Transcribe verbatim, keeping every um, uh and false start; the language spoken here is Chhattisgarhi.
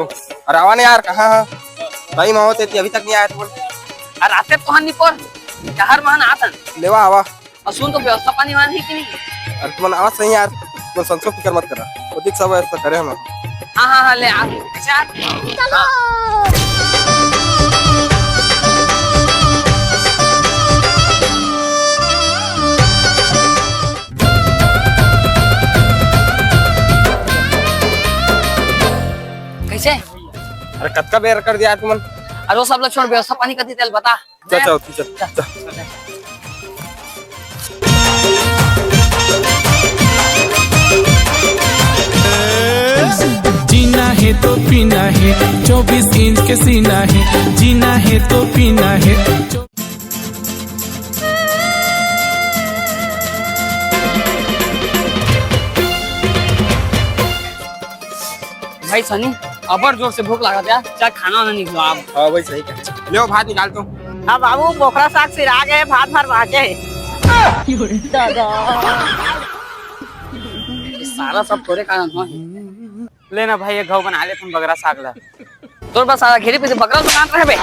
अरे आवा ना यार, कहाँ हा? टाइम आवत हे, अभी तक नहीं आया तुमन। अरे रास्ते तो हन निपोर, शहर में हन आतन। लेवा आवा। अउ सुन तो व्यवस्था पानी वानी हे कि नहीं? अरे तुमन आवा सही यार, तुमन संसो फिकर मत करा, ओतिक सब व्यवस्था करे हम। हाँ, हाँ, हाँ, ले आ। अच्छा। कैसे? अरे कतका बेर कर दिया तुमन? अरे वो सब ला छोड़, व्यवस्था पानी कति तेल बता। चल, चल, चल, चल। जीना हे तो पीना हे, चौबीस इंच के सीना हे, जीना हे तो पीना हे। भाई सनी, अबर जोर से भूख लागत हे, चल खाना वाना निकलवा। हाँ भाई, सही कहे। ले भात निकाल तो। हाँ बाबू, बोकरा साग सिरा गे, भात भर बाँचे हे। ये सारा सब तोरे कारण हो। ले ना भाई, ये घाव बना ले तुम बगरा साग ला। तोर बस सारा घेरी पीछे बगरा तो काट रहे बे।